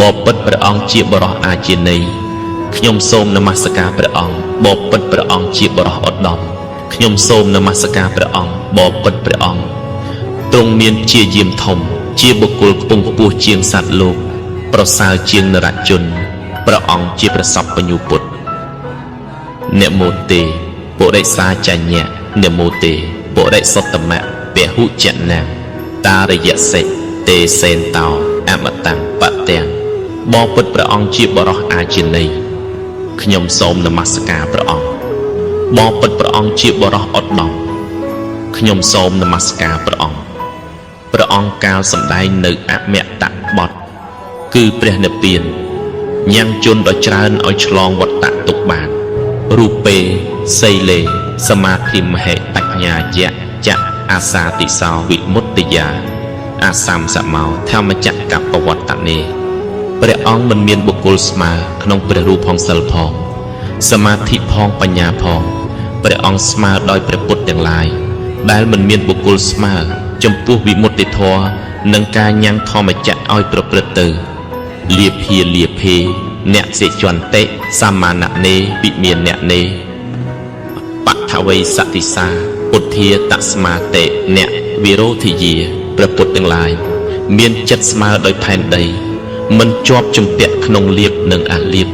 បបិទ្ធព្រះអង្គជាបរោះអាជាណីខ្ញុំសូមនមស្ការព្រះអង្គបបិទ្ធព្រះអង្គជាបរោះឧត្តមខ្ញុំសូមនមស្ការព្រះអង្គបបិទ្ធព្រះអង្គទ្រង់មានជាយាមធំ ជាបុគ្គលខ្ពង់ខ្ពស់ជាងសត្វលោក ប្រសើរជាងនរជនព្រះអង្គជាប្រសពបញ្ញូពុទ្ធនមោទេពុរិសាចញ្ញៈនមោទេពុរិសុត្តមៈពហុចនំតារយសិទេសេនតោអមតੰបទាំងបបិទ្ធព្រះអង្គជាបរោះអាជាណីខ្ញុំសូមនមស្ការព្រះអង្គបបិទ្ធព្រះអង្គជាបរោះឧត្តមខ្ញុំសូមនមស្ការព្រះអង្គព្រះអង្គកាលសម្ដែងនៅអមតបទគឺព្រះនិព្វានញ៉ាំងជនដ៏ច្រើនឲ្យឆ្លងវត្តទុកបានរូពេសីលេសមាធិមហេបញ្ញាយៈចៈអាសាតិសោវិមុតតិយាអាសំសមោធម្មចកបវត្តនេព្រះអង្គមិនមានបុគ្គលស្មើក្នុងព្រះរូបផងសិលផងសមាធិផងបញ្ញាផងព្រះអង្គស្មើដោយព្រះពុទ្ធទាំងឡាយដែលមិនមានបុគ្គលស្មើចំពោះវិមុតតិធម៌និងការញ៉ាំងធម្មចក្រឲ្យប្រព្រឹត្តទៅលាភាលាភេអ្នកសិចន្តិសមាណនេវិមានអ្នកនេបថវ័យសតិសាពុទ្ធាតស្មាតិអ្នកវិរោធិយាព្រះពុទ្ធទាំងឡាយមានចិត្តស្មើដោយផែនដីមិនជាប់ជំពាក់ក្នុងលៀបនិងអលៀប